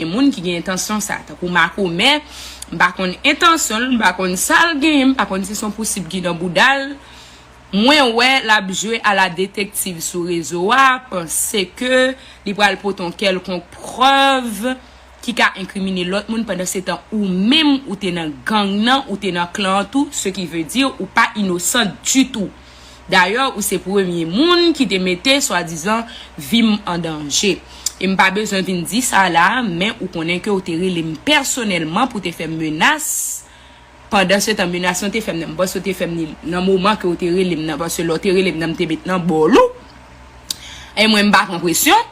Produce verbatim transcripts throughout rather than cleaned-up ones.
Gen moun ki gen entansyon sa, tankou makomè, m pa konn entansyon l, m pa konn sa l genyen, m pa konn si se yon pousib ki nan bouda l. Mwen wè l ap jwe a la detektiv sou rezo a, panse ke li pral pote yon kèlkonk prèv ki ka enkrimine lòt moun, pandan se tan ou menm ou te nan gang nan, ou te nan klan an tou, ce qui veut dire ou pa inosan ditou. Dayè, ou se premye moun ki te mete swadizan vi m an danje. E m pa bezwen vin di sa la, men ou konnen ke w te rele m pèsonèlman pou te fè m menas. Pandan se tan, menas yo te fè m nan, m panse w te fè m ni nan moman ke w te rele m nan, paske lè w te rele m nan, m te met nan bòl ou. E mwen, m pa pran presyon.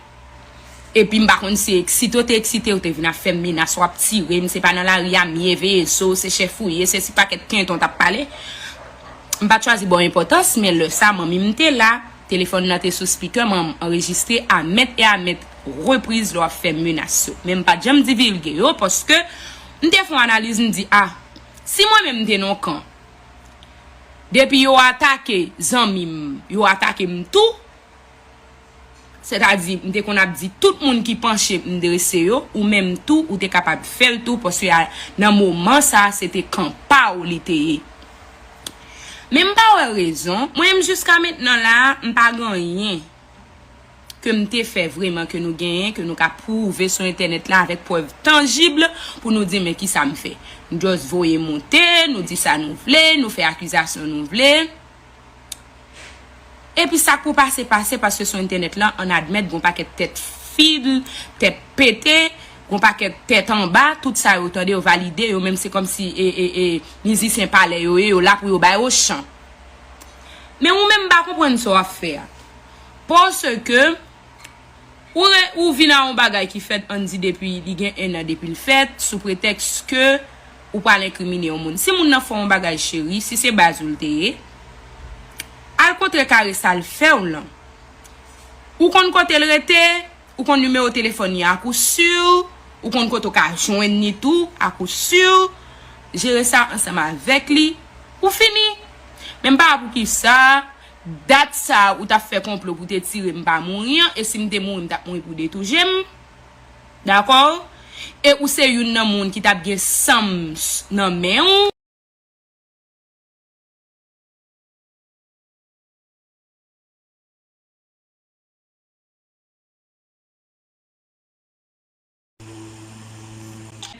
Epi m pa konn si eksite w te eksite, ou te vin ap fè m menas, w ap tire m, se pa nan lari a m ye, veye zo, se chèf ou ye, se si pakèt kenton t ap pale. M pa t chwazi ba w enpòtans, men lè sa, manmi m te la, telefòn nan te sou spikè, m anrejistre a mèt e a mèt repriz lè w ap fè menas yo. Men m pa t janm divilge yo, paske m te fè yon analiz, m di, a, si mwen menm m te nan yon kan, depi yo atake zanmi m, yo atake m tou, sètadi, m te konn ap di tout moun ki panche m drese yo, ou menm tou, ou te kapab fè l tou, paske a, nan moman sa a, se te kan pa w li te ye. Men m pa wè rezon, mwen menm jiska mentnan la, m pa gen anyen ke m te fè vreman ke nou genyen, ke nou ka pwouve sou entènèt la avèk prèv tanjib pou nou di men kisa m fè. Nou just voye monte, nou di sa nou vle, nou fè akizasyon nou vle. Epi sa k pou pase, pase, paske sou entènèt lan, ann admèt, gon pakèt tèt fil, tèt pete, gon pakèt tèt anba, tout sa yo tande, yo valide, yo menm se kòmsi e, e, e, mizisyen palè yo ye, yo la pou yo ba yo chan. Men ou menm m pa konprann sa w ap fè a. Paske ou, re, ou vin a yon bagay ki fèt, ann di depi li gen enn an depi l fèt, sou pretèks ke ou pral enkrimine yon moun. Si moun nan fè yon bagay cheri, si se baz ou l te ye, al kontre kare sa l fè w lan. Ou konn kote l rete, ou konn nimewo telefòn li a kou si, ou konn kote w ka jwenn li tou a kou si, jere sa ansanm avèk li, ou fini. Men m pa wè poukisa dat sa ou t ap fè konplo pou te tire m pa mouri an, e si m te mouri, m t ap mouri pou de tou je m. Dakò? E ou se youn nan moun ki t ap gen san m nan men w.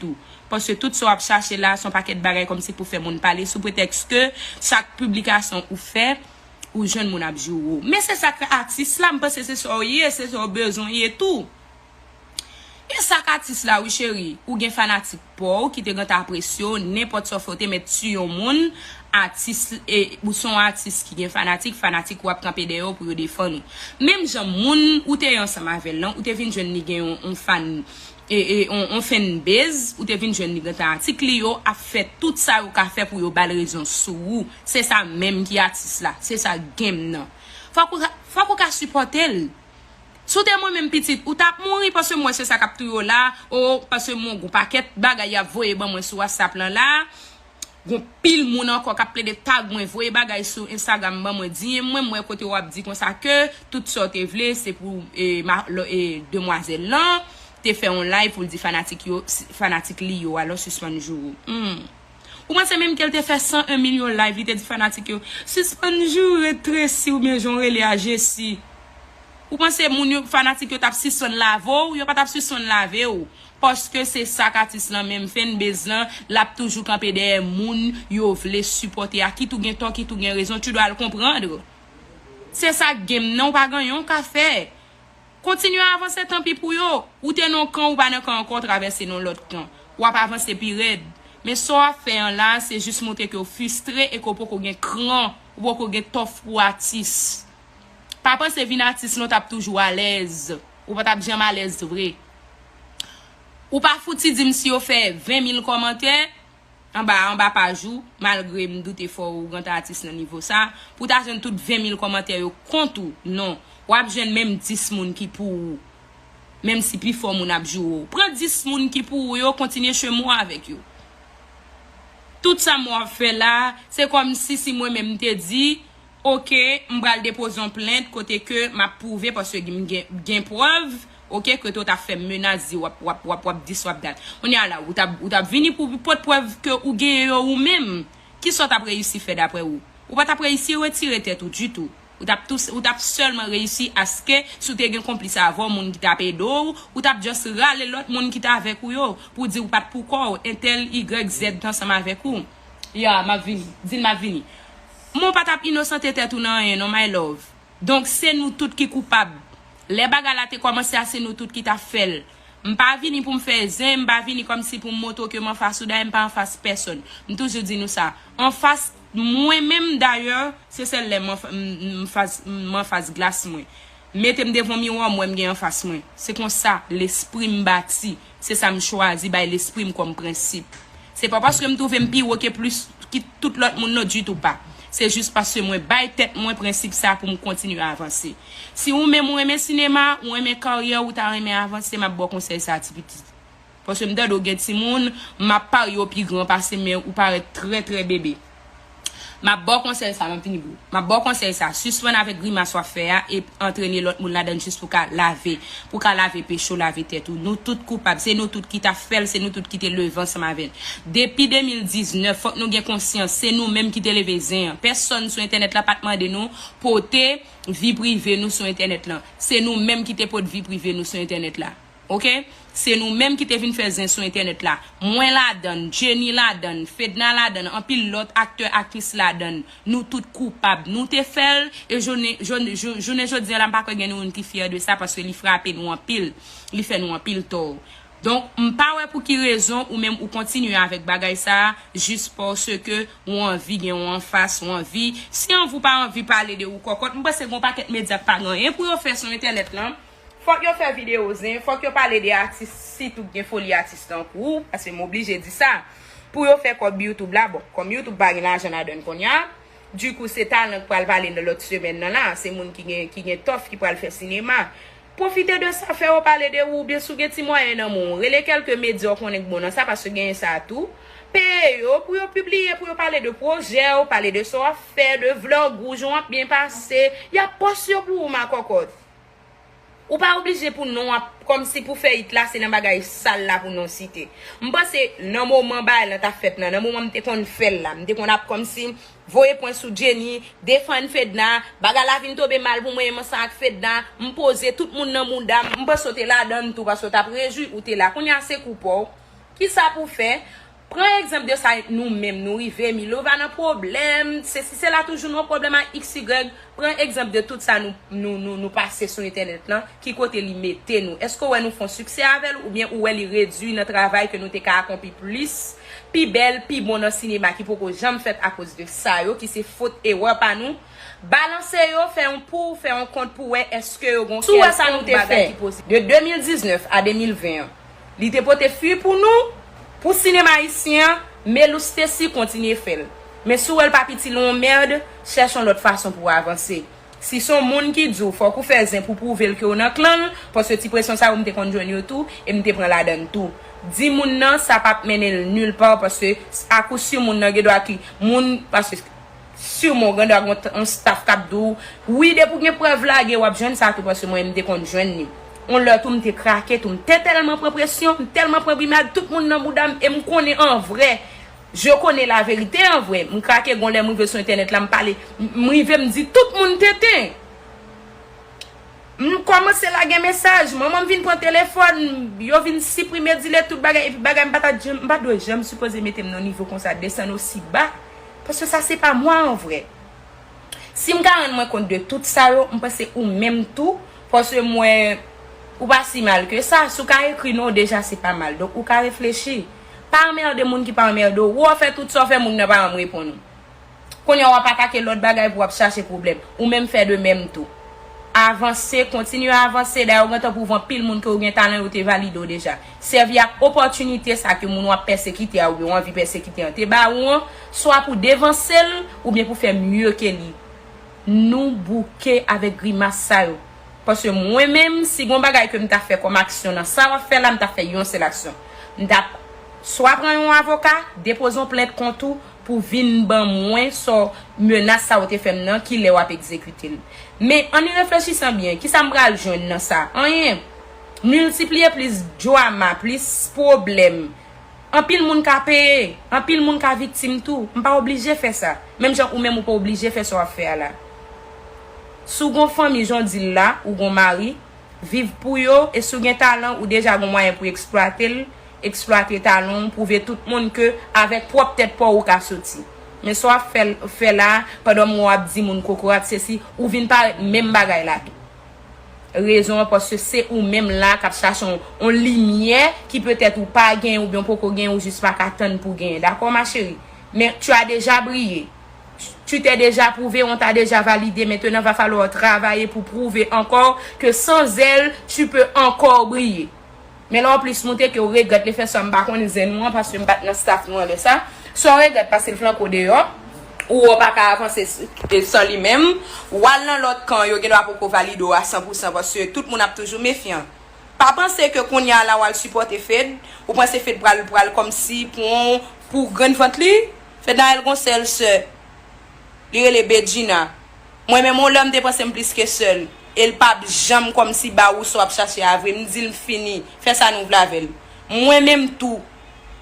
Tou. Paske tout sa w ap chache la, se yon pakèt bagay kòmsi pou fè moun pale sou pretèks ke chak piblikasyon ou fè, ou jwenn moun ap joure w. Men se sa k atis la, m panse se sa w ye, se sa w bezwen ye tou. E sa k atis la wi cheri, ou gen fanatik pa w ki te gentan apresye w, nenpòt sa w fè w te mèt tuye yon moun, atis, e, ou se yon atis ki gen fanatik, fanatik ou ap kanpe dèyè w pou yo defann ou. Menm jan moun ou te ye ansanm avè l lan, ou te vin jwenn li gen yon, yon fan, e, e, yon, yon fanbase, ou te vin jwenn li gentan atik li yo ap fè tout sa yo ka fè pou yo ba l rezon sou ou. Se sa menm ki atis la, se sa game nan. Fòk ou ka, fòk ou ka sipòte l. Si w te mwen menm pitit, ou t ap mouri paske m wè se sa k ap touye w la, o, paske m wè gon pakèt bagay y ap voye ban mwen sou WhatsApp lan la, gon pil moun ankò k ap plede tag mwen, voye bagay sou Instagram ban mwen, D M mwen, m wè kote w ap di konsa ke tout sa w te vle, se pou, e, ma, lò, e, demwazèl lan te fè yon live pou l di fanatik yo, fanatik li yo, alò sispann joure w. Hmm. Ou panse menm ke l te fè san en milyon live, li te di fanatik yo, sispann joure Tracy oubyen jan w rele a Jessie? Ou panse moun yo, fanatik yo t ap sispann lave w? Yo pa t ap sispann lave w. Paske se sa k atis lan menm, fanbase lan, l ap toujou kanpe dèyè moun yo vle sipòte a. Kit ou gen tò, kit ou gen rezon, tu dois le comprendre. Se sa game nan, ou pa gen anyen w ka fè. Kontinye avanse, tanpi pou yo. Ou te nan yon kan, ou pa nan kan ankò, w travèse nan yon lòt kan. W ap avanse pi rèd. Men sa w ap fè an la, se jis montre ke w fristre e ke w poko gen kran, ou poko gen tòf pou atis. Pa panse vin atis lan w t ap toujou alèz. Ou pa t ap janm alèz vre. Ou pa fouti di m si yo fè ven mil kòmantè, anba, anba paj ou, malgre m doute fò ou gran atis nan nivo sa, pou w ta jwenn tout ven mil kòmantè yo kont ou. Non, w ap jwenn menm dis moun ki pou ou. Menm si pifò moun ap joure w. Pran dis moun ki pou ou yo, kontinye chemen w avèk yo. Tout sa m w ap fè la, se kòmsi si mwen menm m te di, oke, m pral depoze yon plent kote ke m ap pwouve, paske m gen, gen prèv, Ok, kote w t ap fè menas, di w ap, w ap, w ap, w ap dis, w ap dat. Kounye a la, ou t ap, ou t ap vini pou pote prèv ke ou genyen yo ou menm. Kisa w t ap reyisi fè daprè ou? Ou pa t ap reyisi retire tèt ou ditou. Ou t ap tou, ou t ap sèlman reyisi aske si w te gen konplis avè w, moun ki t ap ede w, ou t ap just rale lòt moun ki t avèk ou yo pou di w pa t pou kò w, entèl, igrèk, zèd t ansanm avèk ou. Ya, m ap vini. Di l m ap vini. Men w pa t ap inosante tèt ou nan anyen non, my love. Donk, se nou tout ki koupab. Lè bagay la te kòmanse a, se nou tout ki t ap fè l. M pa vini pou m fè zen, m pa vini kòmsi pou m montre w ke m anfas ou, dayè m pa anfas pèsonn. M toujou di nou sa. Anfas mwen menm, dayè, se sèl lè m anf-, m, m fas, m anfas glas mwen. Mete m devan miwa, m wè m gen anfas mwen. Se konsa lespri m bati. Se sa m chwazi bay lespri m kòm prensip. Se pa paske m twouve m pi wo ke plis ki tout lòt moun, non, ditou pa. Se jis paske mwen bay tèt mwen prensip sa pou m kontinye avanse. Si ou menm ou renmen sinema, ou renmen karyè, ou ta renmen avanse, m ap ba w konsèy sa, ti pitit. Paske m tande w gen timoun, m ap parye w pi gran pase m, men ou parèt trè, trè bebe. M ap ba w konsèy sa, m ap vini bro. M ap ba w konsèy sa, sispann avèk grimas w ap fè a e antrene lòt moun ladan l jis pou ka lave, pou ka lave peche w, lave tèt ou. Nou tout koupab, se nou tout ki t ap fè l, se nou tout ki te leve ansanm avè l. Depi de mil diznèf, fòk nou gen konsyans, se nou menm ki te leve zen an. Pèsonn sou entènèt la pa t mande nou pote vi prive nou sou entènèt lan. Se nou menm ki te pot vi prive nou sou entènèt la. Ok? Se nou menm ki te vin fè zen sou entènèt la. Mwen ladann, Jenny ladann, Fedna ladann, anpil lòt aktè, aktris ladann. Nou tout koupab. Nou te fè l, e jounen, jounen, jou-, jounen jodi a la, m pa kwè gen youn ki fyè de sa, paske li frape nou anpil. Li fè nou anpil tò. Donk, m pa wè pou ki rezon ou menm ou kontinye avèk bagay sa a, jis paske ou anvi gen yon anfas, ou anvi. Si anvi w pa anvi pale de ou kòkòt, m panse gen yon pakèt medya k pa gen anyen pou yo fè sou entènèt lan. Fòk yo fè videyo zen, fòk yo pale de atis, sitou k gen foli atis tankou w, paske m oblije di sa. Pou yo fè kòb YouTube la, bon, kòm YouTube pa gen lajan ladann kounye a, dikou se talan k pral pale nan lòt semèn nan la, se moun ki gen, ki gen tòf ki pral fè sinema. Pwofite de sa, fè yo pale de ou, oubyen si w gen ti mwayen nan men w, rele kèlke medya w konnen k bon nan sa, paske genyen sa tou. Peye yo pou yo pibliye, pou yo pale de pwojè w, pale de sa w ap fè, de vlòg ou, jan w ap byen pase. Y ap pòs yo pou ou, makòkòt. Ou pa oblije pou non ap, kòmsi pou fè it la, se nan bagay sal la pou non site. M panse nan moman bagay lan t ap fèt lan, nan moman m te konn fè l la, m te konn ap kòmsi voye pwen sou Jenny, defann Fedna, bagay la vin tonbe mal pou mwen, m ansanm ak Fedna, m poze tout moun nan mouda m, m panse w te ladann tou, paske w t ap rejwi ou te la. Kounye a se kou pa w. Kisa pou w fè? Pran egzanp de sa nou menm, nou rive, Milova nan pwoblèm, sesi sela, toujou nan pwoblèm ak X Y. Pran egzanp de tout sa nou, nou, nou, nou pase sou entènèt lan, ki kote li mete nou. Èske w wè nou fè yon siksè avè l, oubyen ou wè li redui nan travay ke nou te ka akonpli plis, pi bèl, pi bon nan sinema ki poko janm fèt akoz de sa yo, ki se fot, erè pa nou? Balanse yo, fè yon pou, fè yon kont pou wè èske yo gon kèlkonk bagay ki posib. De de mil diznèf a de mil ven an, li te pote fwi pou nou, pou sinema ayisyen an, Melou Stacy kontinye fè l. Men si w wè l pa piti l yon mèd, chèche yon lòt fason pou w avanse. Si se yon moun ki di w fòk ou fè zen pou pwouve l ke w nan klan l, paske ti presyon sa yo m te konn jwenn yo tou, e m te pran ladann tou. Di moun nan, sa p ap mennen l nil pa, paske akousir moun nan gen dwa ki, moun, paske siman w gen dwa gen yon staff k ap di w, wi, depi w gen prèv, lage, w ap jwenn sa tou, paske mwen, m te konn jwenn li. Yon lè tou, m te krake tou, m te tèlman pran presyon, m tèlman pran brimad, tout moun nan bouda m, e m konnen an vrè, je connais la vérité an vrè, m krake, gon lè m rive sou entènèt la, m pale, m, m rive, m di tout moun tenten. M kòmanse lage mesaj, manman m vin pran telefòn, yo vin siprime, delete tout bagay, epi bagay m pa ta janm, m pa dwe janm sipoze mete m nan nivo konsa, desann osi ba, paske sa se pa mwa an vrè. Si m ka rann mwen kont de tout sa yo, m panse ou menm tou, paske m wè ou pa si mal ke sa, si w ka ekri non w deja se pa mal, donk ou ka reflechi. Pa anmède moun ki pa anmède w, ou fè tout sa w fè, moun nan pa janm reponn ou. Kounye a w ap atake lòt bagay pou w ap chache pwoblèm. Ou menm fè de menm tou. Avanse, kontinye avanse. Dayè, ou gentan pwouve anpil moun ke w gen talan, yo te valide w deja. Sèvi ak opòtinite sa ke moun w ap pèsekite a oubyen w anvi pèsekite an te ba ou an, swa pou devanse l oubyen pou fè mye ke li. Nou bouke avèk grimas sa yo. Paske mwen menm, si gon bagay ke m ta fè kòm aksyon nan sa w ap fè la, m ta fè yon sèl aksyon. M ta swa pran yon avoka, depoze yon plent kont ou pou vin ban mwen sa w, menas sa w te fè m nan, ki lè w ap egzekite l. Men, an y reflechisan byen, kisa m pral jwenn nan sa? Anyen. Miltipliye plis drama, plis pwoblèm. Anpil moun ka peye, anpil moun ka viktim tou. M pa oblije fè sa. Menm jan ou menm ou pa oblije fè sa w ap fè a la. Si w gon fanmi, jan w di l la, ou gon mari, viv pou yo, e si w gen talan, ou deja gon mwayen pou eksplwate l, eksplwate talan w, pwouve tout moun ke avèk pwòp tèt pa w ou ka soti. Men sa w ap fè, fè la, pandan m wè w ap di moun kokorat, se si ou vin parèt menm bagay la tou. Rezon an, paske se ou menm la k ap chache yon, yon limyè ki petèt ou pa genyen oubyen w poko genyen, ou jis pa ka tann pou genyen. Dakò, ma chérie? Men tu as déjà brillé. Tu t'es déjà prouvé, on t'a déjà validé. Maintenant, va falloir travailler pour prouver encore que sans elle, tu peux encore briller. Men la w plis moute ke w regrèt le fait sa, m pa konn zen ou an, paske m pa t nan staff nou an lè sa. Sa w regrèt, pase l flanke w deyò, ou wè w pa ka avanse s-, e san li menm. W al nan lòt kan, yo gen dwa poko valide w a san pou san, paske tout moun ap toujou mefyan. Pa panse ke kounye a la w al sipòte Fed, ou panse Fed pral, pral kòmsi pran w pou grenn vant li? Fednaelle gon sèl sè. Li rele Bedjina. Mwen menm, yon lè m te panse m plis ke sè l. E l p ap janm kòmsi ba ou sa w ap chache a vre. M di l m fini. Fè sa nou vle avè l. Mwen menm tou,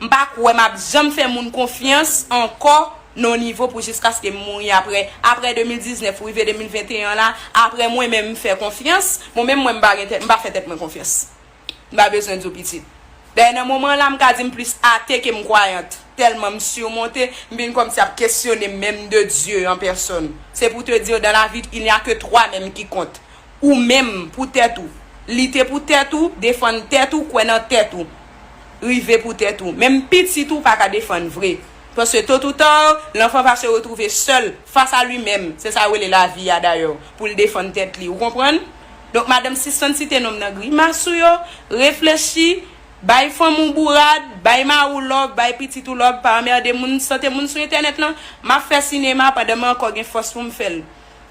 m pa kwè m ap janm fè moun konfyans ankò nan yon nivo pou jiskaske m mouri apre. Apre de mil diznèf rive de mil venteyen la, apre mwen menm m fè konfyans, bon, menm mwen m pa gen tèt, m pa fè tèt mwen konfyans. M pa bezwen di w pitit. Dayè, nan moman la, m ka di m plis ate ke m kwayant. Tèlman m simonte, m vin kòmsi ap kesyone m menm de Dieu en personne. C'est pour te dire, dans la vie, il n'y a que toi-même qui compte. Ou menm, pou tèt ou. Lite pou tèt ou, defann tèt ou, kwè nan tèt ou. Rive pou tèt ou. Menm pitit ou pa ka defann vre. Paske tot ou ta, l'enfant va se retrouver seul, face à lui-même. Se sa yo rele lavi a dayè, pou l defann tèt li. Ou konprann? Donk, madanm, sispann site non m nan grimas ou yo, reflechi, bay fanmi w bourad, bay mari w love, bay pitit ou love, pa anmède moun, sante moun sou entènèt lan. M ap fè sinema pandan m ankò gen fòs pou m fè l.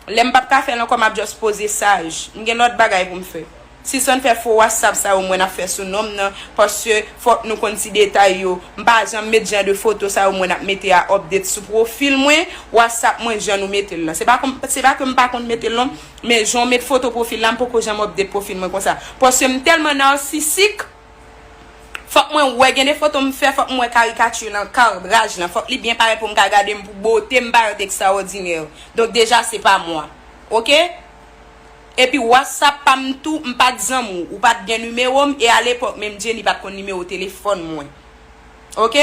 Lè m p ap ka fè l ankò, m ap just poze saj. M gen lòt bagay pou m fè. Sispann fè fo WhatsApp sa yo m wè n ap fè sou non m nan, paske fòk nou konn ti detay yo. M pa janm met jan de foto sa yo m wè n ap mete a update sou pwofil mwen, WhatsApp mwen, jan nou mete l lan. Se pa kòm, se pa ke m pa konn mete l non, men jan w met foto pwofil la, m poko janm update pwofil mwen konsa. Paske m tèlman narsisik, fòk mwen wè, gen de foto m fè, fòk m wè karikati lan, kadraj lan, fòk li byen parèt pou m ka gade m pou bote m parèt ekstraòdinè. Donk deja se pa mwa. Oke? Epi WhatsApp pa m tou, m pa t zanmi w, ou pa t gen nimewo m, e alepòk menm Jenny pa t konn nimewo telefòn mwen. Oke?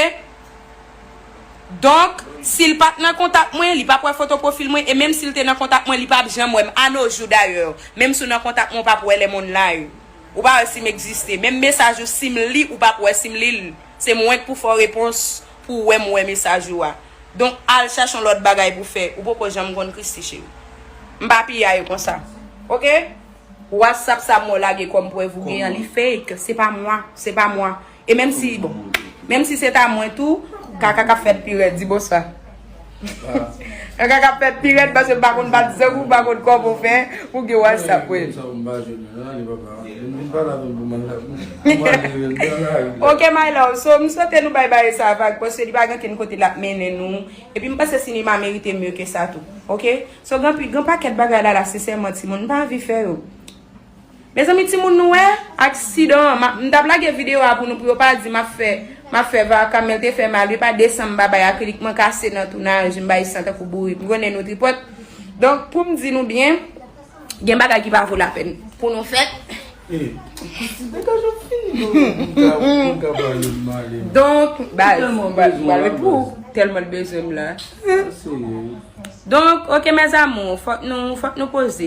Donk, si l pa t nan kontak mwen, li p ap wè foto pwofil mwen, e menm si l te nan kontak mwen, li p ap janm wè m. A nos jours dayè, menm si w nan kontak mwen, ou p ap wè les mondes live. Ou pa wè si m egziste. Menm mesaj ou, si m li, ou p ap wè si m li l. Se mwen k pou fè w repons pou w wè m wè mesaj ou a. Donk, al chache yon lòt bagay pou fè. Ou poko janm konn Christy, cheri. M pa piyay ou konsa. Oke? WhatsApp sa m wè w lage kòm prèv ou gen an, li fake. Se pa mwa. Se pa mwa. E menm si, bon, menm si se ta mwen tou, kaka k ap fèt pi rèd, di bonswa. Kaka k ap fèt pi rèd paske m pa konn bat zang ou, m pa konn kòman w fè pou gen WhatsApp, wi. Sa m pa jwenn nan, li pa pa. Vin, vin pale avè m pou mwen la. Pou mwen vin pale avè m. Ok, my love. So, m swete nou bay bagay sa vag, paske li pa gen kenn kote l ap mennen nou. Epi m panse sinema merite mye ke sa tou. Ok? So, gen pi, gen pakèt bagay la, la, sensèman, timoun, m pa anvi fè yo. Mezanmi, timoun, nou wè aksidan an. M ap, m t ap lage videyo a pou nou, pou yo pa di m ap fè, m ap fè vaka, men l te fè mal. Yo pa desanm, m pa bay akrilik, mwen kase nan tounaj, m bay san tankou bourik. M konnen nou tripòt. Donk, pou m di nou byen, gen bagay ki pa vo lapèn pou nou fè. Eh, degaje w fini, non, pou m ka, pou m ka pale m ale. Donk, baz, m pral, m pral ret pou ou. Tèlman l bezwen m la. Donk, ok, mes amours, fòk nou, fòk nou poze.